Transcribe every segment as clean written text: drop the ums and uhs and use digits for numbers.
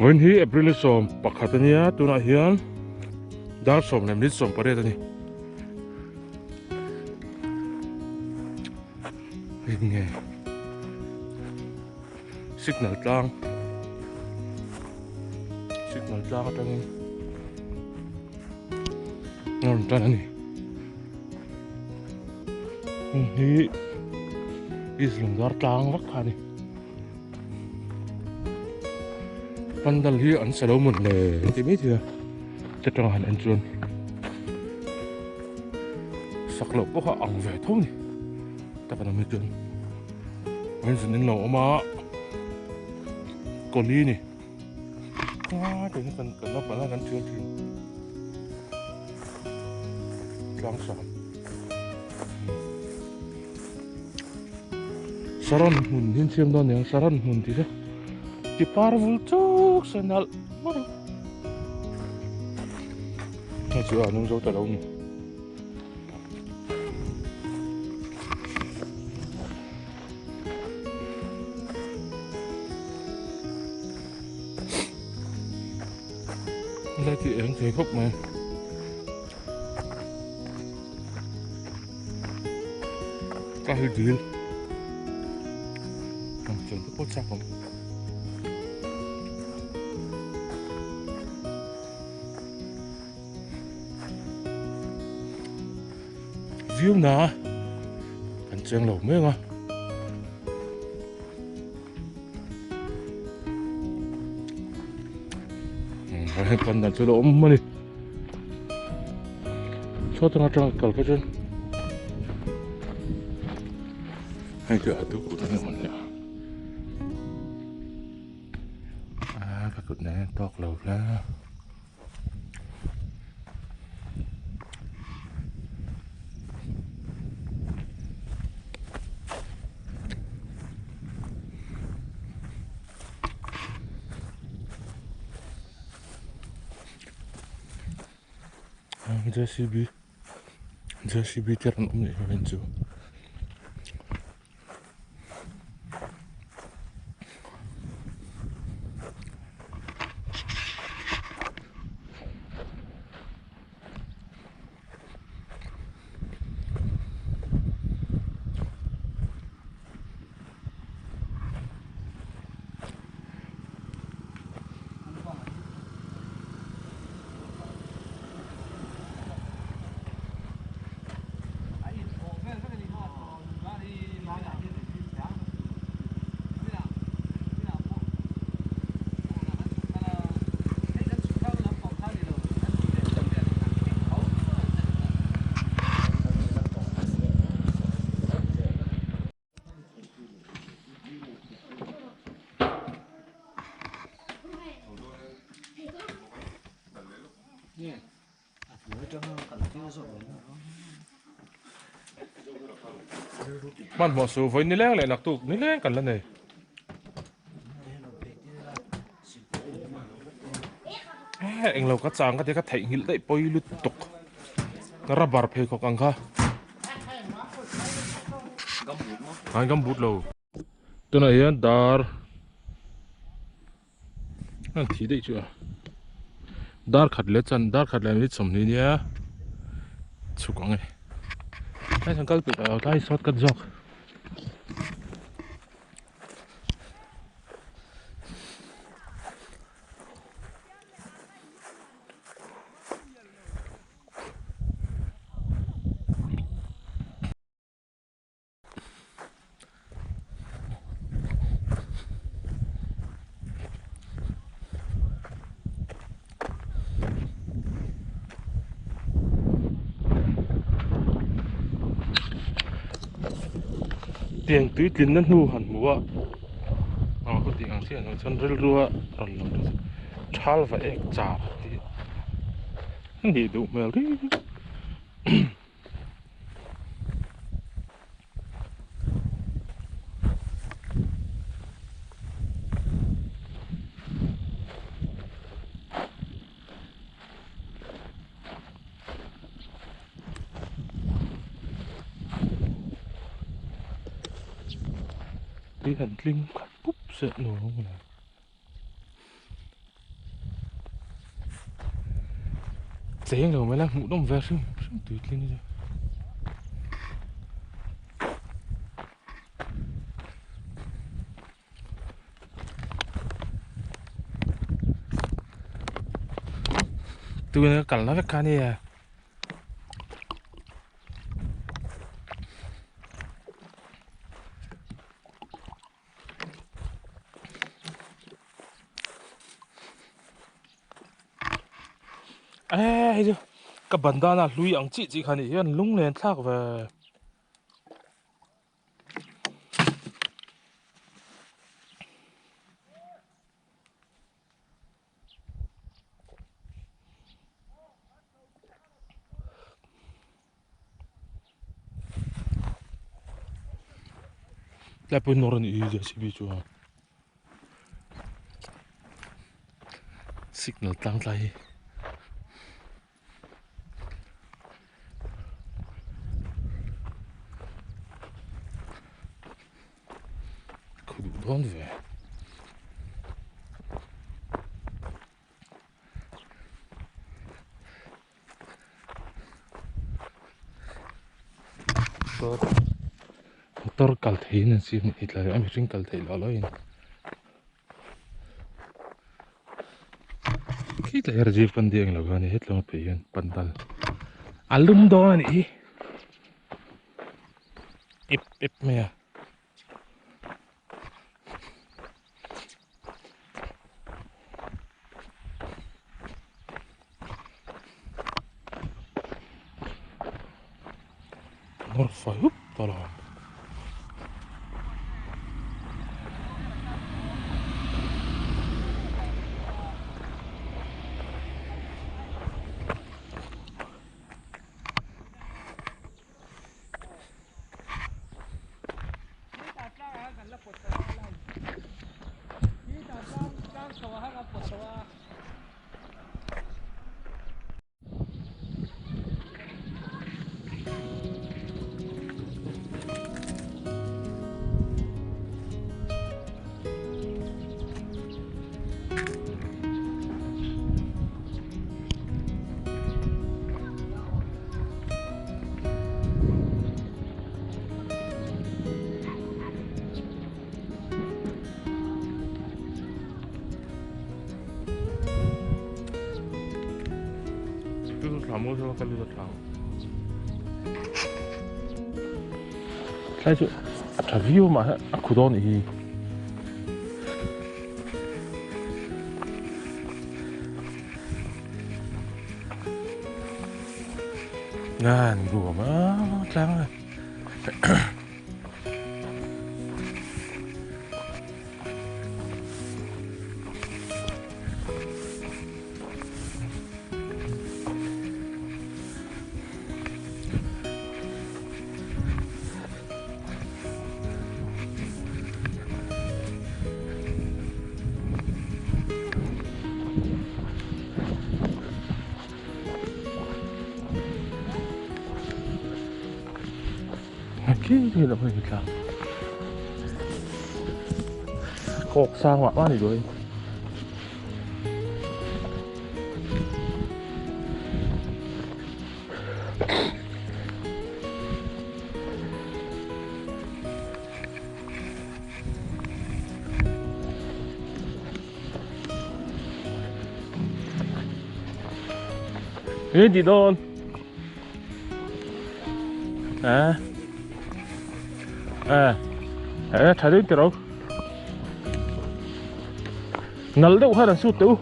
Vawiin hi April ni 11 a nia tunah hian dar sawm leh minute 18 a ni. Hei nge signal tlang signal tlang atangin a rawn tan a ni. Heng hi East Lungdar tlang vak kha a ni. Pandal hi an sa lo mawn le tih mai thei a ta tanga han en chuan sak loh pawh kha ang ve tho ni tak an awm hi chuan an zun in lo awm a kawli ni a tih hi kan kan naupang lai kan thial thin tlang sang. Saron hmun hi an siam dawn aniang saron hmun tih chu ti par vul chuk se nalh ngawt ang hei chu a nung zo ta lo ni. Helai chu eng thei khawp mai. Ka hi dil ang chuan te pawh chak awm. View na kan cheng lo mek a. Hei pan dan chu lo awm a ni. Chaw tang atang kal kha chuan hei chu a tu kut a ni awm nia. A ka kut nen tawk lo hle. JCB JCB te rawn awm leh hian chu. Hmanhmawh su vawi nileng leh naktuk nileng kan la nei. Englo ka chang ka ti ka theihnghilh daih pawi lutuk rubber pheikhawk ang kha an gumboot lo tunah hian dar an thi daih chu a dar khat leh chan dar khat leh minute 20 nia chhuk ang e tlai chuan kal peih tawh lo tlai sawt kat zawk. Tiang tui tlinna hnu han hmu a aw ka tih ang chiah ang chuan rilru a rawn lang chu thal va ek char tih a nih duh hmel riau. Tui han tling khat pup se nuam ang. Cheng lo mai la hmuh nawm ve hrim hrim tui tling hi chu. Tuna kalna vek kha ania. Eee hei chu ka bandana hlui ang chiah chiah kha nih hian lunglen thlak ve. Tlai pawhin nawr a nih hi JCB chu a signal tlang tlai hi. Khaw duh dawn ve. Motor motor kal theihin an siam a ni tlai a mihring kal theih loh lohin khi tlai hi Rajiv Gandhi ang lo kha a ni hetlai phei hian pandal a lum dawn a nih hi ip ip mai a. Nawr fai hup ta lo. Thlai chu a tha viau mah se a khu dawn nih hi. Ngan ruam a tlang a. Kawk sang mah mah ni dawn. Ê đi đón à à à thà đến từ đâu nal deuh khan an sut teh u.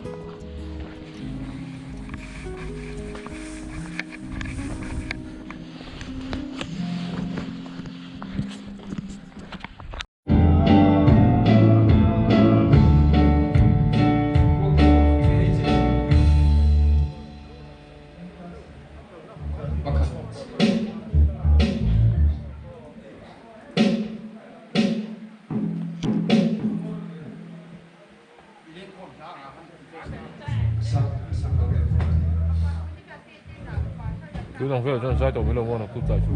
Tun ang velah chuan zai tawh mai lo maw naktuk tlai chu.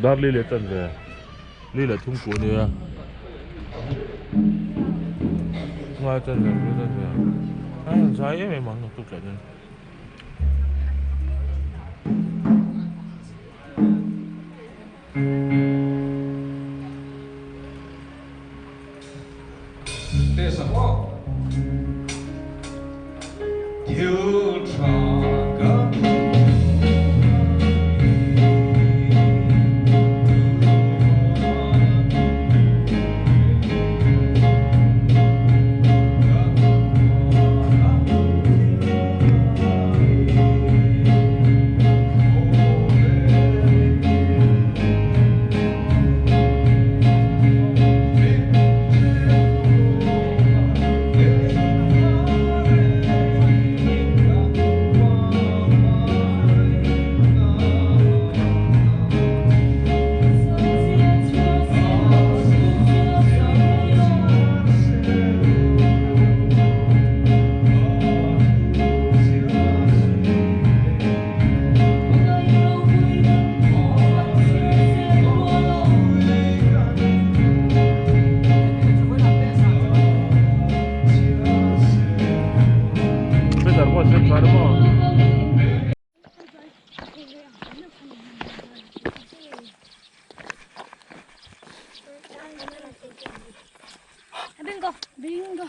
Darli leh chan ve li leh thum kuh a nia. Ngai chuan ve bul chuan ve a zai em em ang naktuk leh dawn. Bingo, bingo.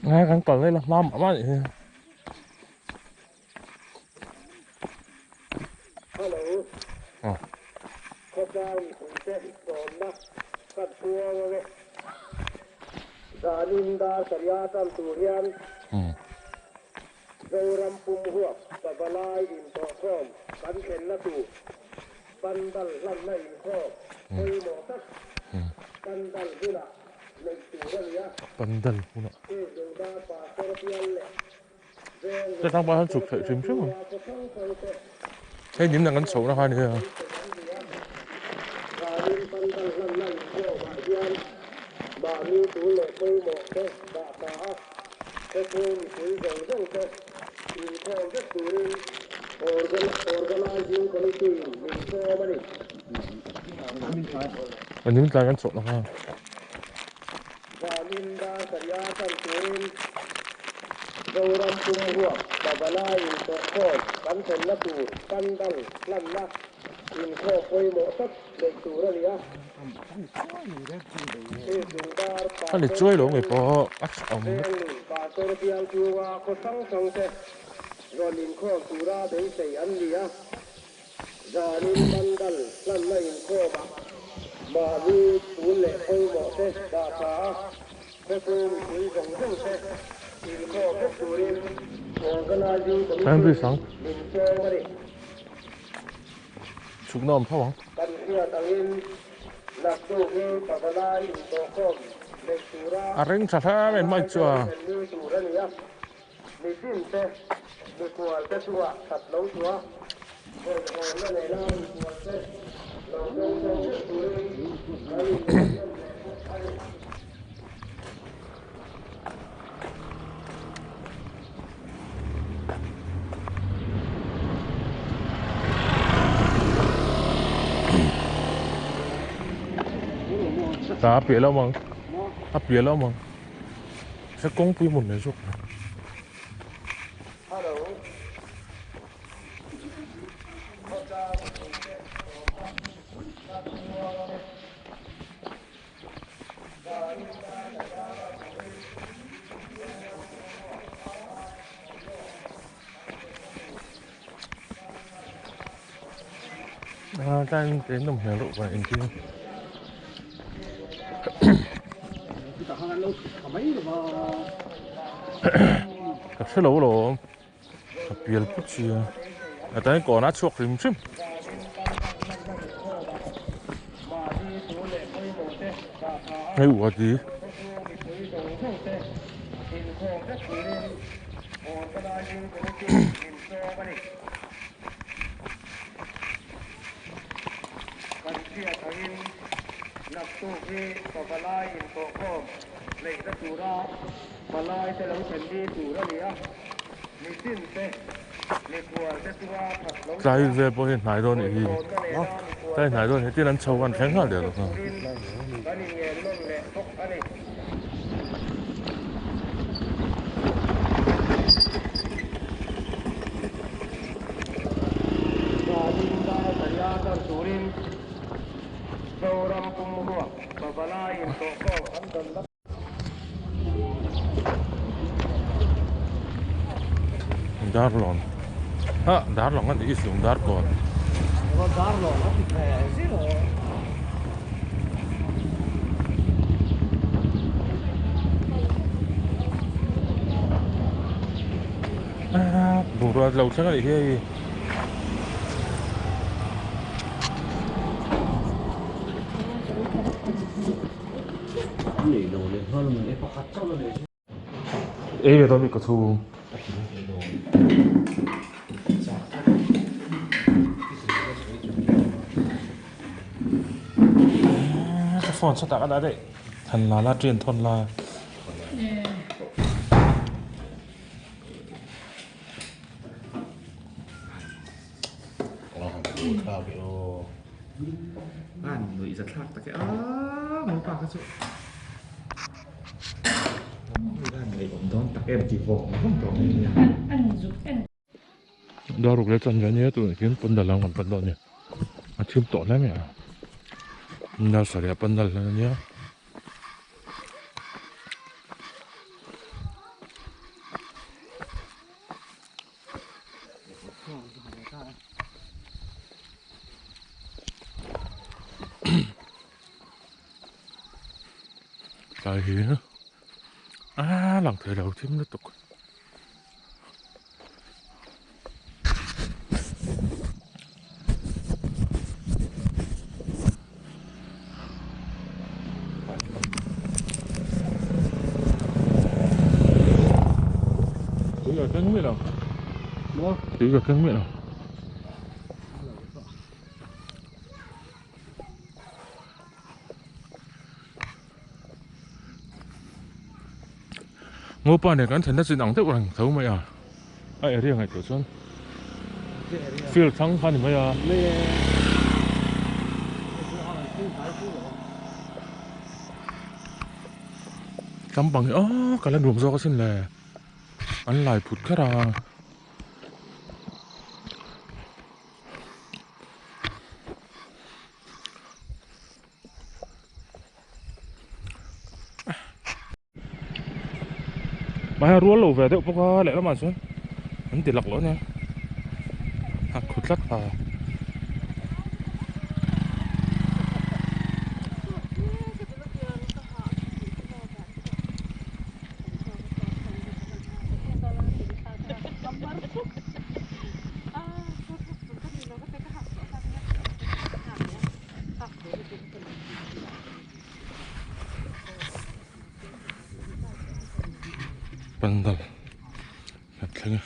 Ngay kan kal lai la hla mah mah nih hi. Zoram pum huap pavalai intawhkhawm kan thlenna tur pandal hlanna inkhawm pawimawh tak pandal hunah neih tur a ni a. Pandal hunah. Chuvdungdar pastor bial leh veng Ka tlangval han chhuk theih hrim hrim ang. Hei nim dang kan chhohna kha a ni a. Zanin pandal hlanna inkhawmah hian mahni tur leh pawimawh te dah ta a. Khawpui mipui zawng zawng te inkhawm vek turin Organising Committee in min sawm a ni. A nim tlai kan chawh lo nghal. Vanin dar karia tan turin Zoram pum huap Pavalai intawhkhawm kan thlenna tur pandal hlanna inkhawm pawimawh tak neih tur a ni a. A ni chuai lo ngei pawh a tha awm. Pastor bial chunga khaw hrang hrang te rawn inkhawm tura beisei an ni a, zanin mandal hlanna inkhawmah mahni tul leh pawimawh te dah tha a, khawpui mipui zawng zawng te inkhawm vek turin Organising Committee min sawm a ni. Chhukna awm tho ang. Kan hriat angin naktuk hi pavalai intawhkhawm neih tura A ring tha hle mai mai chu a. thlen ni tur a ni a. Mitin te mikhual te chungah that lo chua hawihhawmna nena mikhual te lo dawngsawng vek turin kan inhmuhnawn leh bawk a ni. Ta a piah lo mang a piah lo mang se kawngpui hmun nei zawk. A tlai te nawm hmel reuh va engtin ka hre lo alawm a pial put si a a tlai kawnah a chhuak hrim hrim. Hei uah ti. Tlai vel pawh hi hnai dawn anih hi tlai hnai dawn hetin an chho an thleng nghal der bawk a. Darlawn ah darlawng a nih hi sung darkawn. Bungrua lo thleng a nih hi hei. Ei ve dawn mi ka chhung. Ka phone chhuatah ka dah daih. Than la la train thawn la. Daruk leh chuan nia tunah hian pandal ang kan pan dawn a ni a thim tawh hle mai a pandal sarih ah pandal hlan a nia. Tlai hi a lang thei lo thim lutuk. Tui ka keng miah lo. Tui ka keng miah lo. Ngopa nen kan thlenna chin ang deuh reng tho mai a a area ngaihtuah chuan field thang kha a ni mai a. Tlampang hi aw ka la nuam zawk asin le an lai phut kher a. Mahse a rual lo ve deuh bawk a lehlamah chuan an ti laklawh a nia a khu tlat a. Pandal kan thleng a.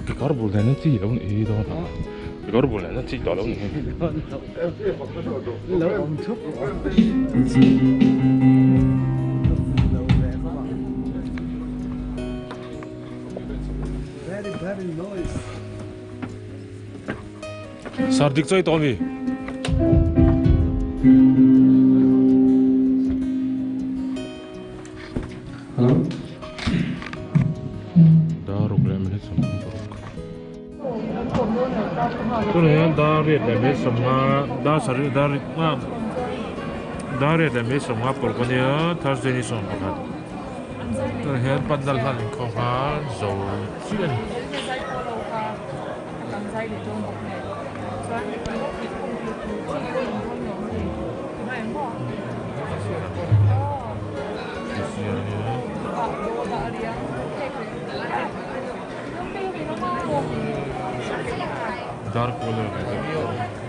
Kekawr bul nen a chi lo nih hi dawn a kekawr bul nen a chi tawh lo nih hi. Sar dik choi tawh mi. Hello. Daruk leh minute 16. Tunah hian dar riat leh minute 50 dar sarih dar dar riat leh minute 50 pawlh ka nia Thursday ni 11 tunah hian pandal hlan inkhawm kha zo chiah a ni. Dark colour ve deuh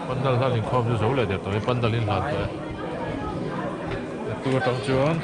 Pandal hlan inkhawm chu zo leh der tawh e pandal in hlan tawh e naktuk atang chuan.